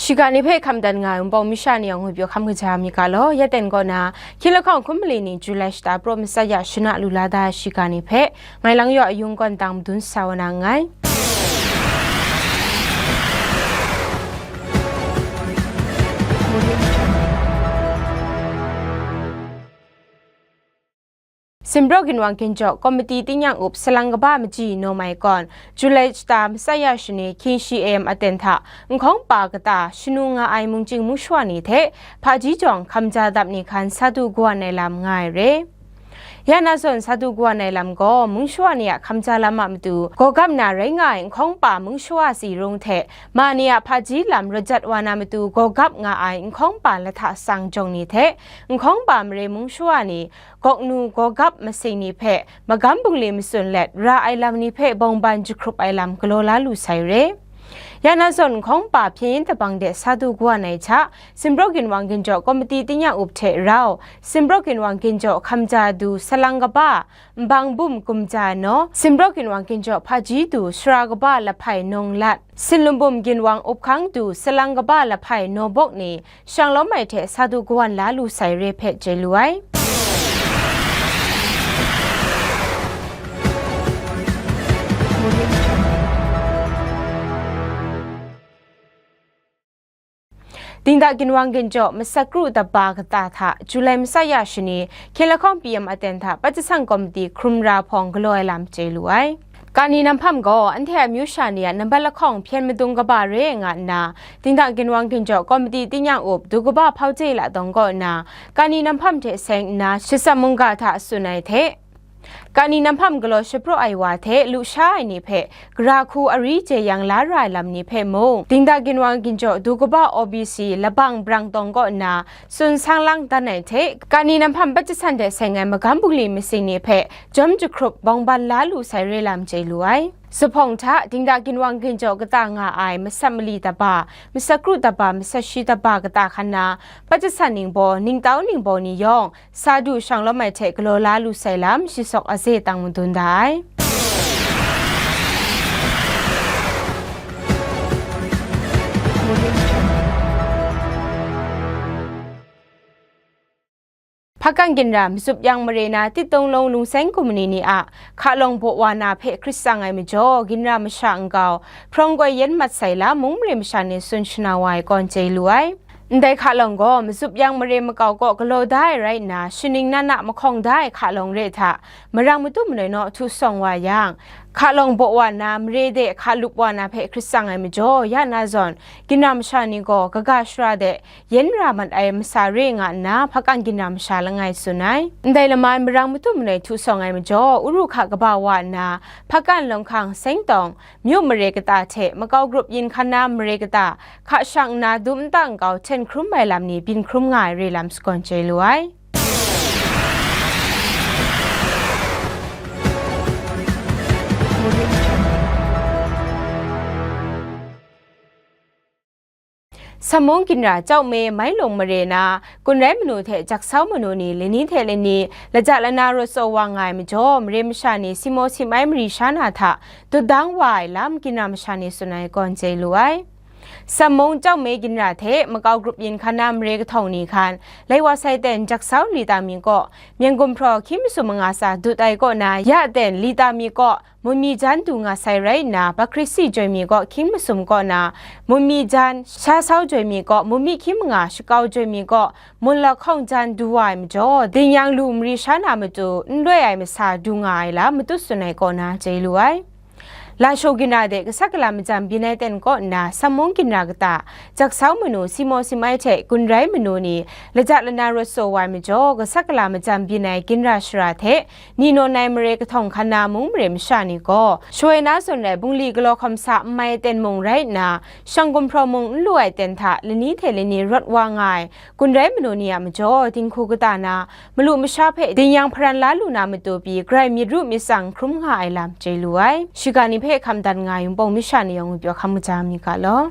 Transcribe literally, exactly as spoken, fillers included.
Shiga ni hpe hkam dat nga ai Wunpawng masha ni yawng ngwi pyaw hkam kaja mi ga law, ya ten kaw na, hkying lahkawng hkun mali ni Julai shata praw matsat ya shana lu la da ai shiga ni hpe, ngai Lang Yaw Ayung kawn tang madun sa wa na nngai. Simbraw ginwang ginjaw komiti tingnyang up salang kaba maji nawm ai kawn, Julai shata matsat ya shani hkying shi A M aten hta, nhkawng pa kata shanu nga ai mungchying mungshawa ni hte hpaji jawng hkamja dap ni hkan sa du kawan ai lam nga ai re. Ya na zawn sa du kawan ai lam gaw, mungshawa ni a hkamja lam a matu gawgap na rai nga ai nhkawng pa mungshawa Zirung hte, ma ni a hpaji lam rawt jat wa na matu gawgap nga ai nhkawng pa lahta sang jawng ni hte, nhkawng pa mare mungshawa ni, gawknu gawgap masing ni hpe magam bungli matsun let ra ai lam ni hpe bawngban jahkrup ai lam galaw la lu sai re. Ya na zawn nhkawng pa hpyen yin tabang de sa du kawan ai hta, Simbraw ginwang ginjaw komiti tingnyang up hte rau, Simbraw ginwang ginjaw hkamja du salang kaba, nbang bum gumja naw, Simbraw ginwang ginjaw hpaji du sara kaba lahpai nawng lat, sinlum bum ginwang up hkang du salang kaba lahpai nawbawk ni, shanglawm ai hte sa du kawan la lu sai re hpe chye lu ai. Dingda ginwang ginjaw masak kru daba kata hta, Julai matsat ya shani, hkying lahkawng P M aten hta, Pachasang komiti hkrum ra hpawng galaw ai lam chye lu ai. Kani Nanghpam gaw anhte a amyu sha ni a nambat lahkawng hpyen madung kaba re nga nna, Dingda ginwang ginjaw komiti tingnyang up du kaba hpau je la dawng kaw nna, Kani Nanghpam hte seng nna Shitsam mungga hta tsun ai hte, Kani Nanghpam galaw shapraw ai wa hte lusha ai ni hpe gara hku ari jeyang la ra ai lam ni hpe mung, Dingda ginwang ginjaw du kaba O B C labang brang tawng kaw nna, tsun sang lang dan ai hte, Kani Nanghpam Pachasang hte seng ai magam bungli masing ni hpe jawm jahkrup bawngban la lu sai re lam chye lu ai. Zuphpawng hta, Dingda ginwang ginjaw kata nga ai masat mali daba, masat kru daba, masat shi daba kata hkan na, Pachasang ningbaw, ningtau ningbaw ni yawng, sa du shanglawm ai hte galaw la lu sai lam, shi sawk aze tang madun da ai. Hpakan ginra matsup yang mare na Tit Tawng Long Lungseng Kumani ni a hka lawng baw wa na hpe hkrit tsang ai majaw, ginra masha nkau hprawng koi yen mat sai lam mung mare masha ni tsun shana wa ai kawn chye lu ai. Ndai hka lawng gaw, matsup yang mare makau kaw galaw da ai rai nna, shaning nan a mahkawng da ai hka lawng re hta, marang matu manoi naw htu sawng wa yang, hka lawng baw wa nna, mare de hka lup wa na hpe hkrit tsang ai majaw, ya na zawn, ginra masha ni gaw kaga shara de yen ra mat ai masa re nga nna, hpakan ginra masha langai tsun ai. Ndai laman marang matu manoi htu sawng ai majaw, Uru hka kaba wa nna, hpakan lawnghkang seng tawng, myu mare kata hte makau grup yin hkan na mare kata, hka shang nna dum nta nkau hten hkrum ai lam ni byin hkrum nga ai re lam sagawn chye lu ai. Sammung ginra Chyaw Me Mai Lung mare na, Kun Rai Manu hte Jaksau Manu ni lani hte lani laja lana rawt tsaw wa nga ai majaw, mare masha ni simaw simai mari sha na hta dut dang wa ai lam ginra masha ni tsun ai kawn chye lu ai. Sammung Chyaw Me ginra hte makau grup yin hkan na mare kahtawng ni hkan, lai wa sai ten Jaksau Lita mi kaw, Myen gumhpraw hkying masum manga tsa dut ai kaw na, ya ten Lita mi kaw, Munmi jan du nga sai rai nna, Bakri si Joi mi kaw hkying masum kaw na, Munmi jan, Sha Sau Joi mi kaw, Munmi hkying manga, Shakau Joi mi kaw, Munlawk hkawng jan du wa ai majaw, Dingyang lu mari sha na matu n loi ai masa du nga ai lam matut tsun ai kaw na chye lu ai. Lashaw ginra de gasat gala majan byin ai ten kaw nna, Sammung ginra kata, Jaksau Manu, Simaw Simai hte Kun Rai Manu ni, laja lana rawt tsaw wa ai majaw, gasat gala majan byin ai ginra shara hte, ni nawn ai mare kahtawng hkan na mung mare masha ni gaw, shawoi na zawn rai bungli galaw hkawm sa n mai ten mung rai nna, shang gumhpraw mung n lu ai ten hta lani hte lani rawt wa nga ai, Kun Rai Manu ni a majaw, dinghku kata na, malu masha hpe dingyang hparan la lu na matu pyi, grai myit ru myit tsang hkrum nga ai lam chye lu ai. Shiga ni hpe hkam dat nga ai Wunpawng masha ni yawng ngwi pyaw hkam kaja mi ga law.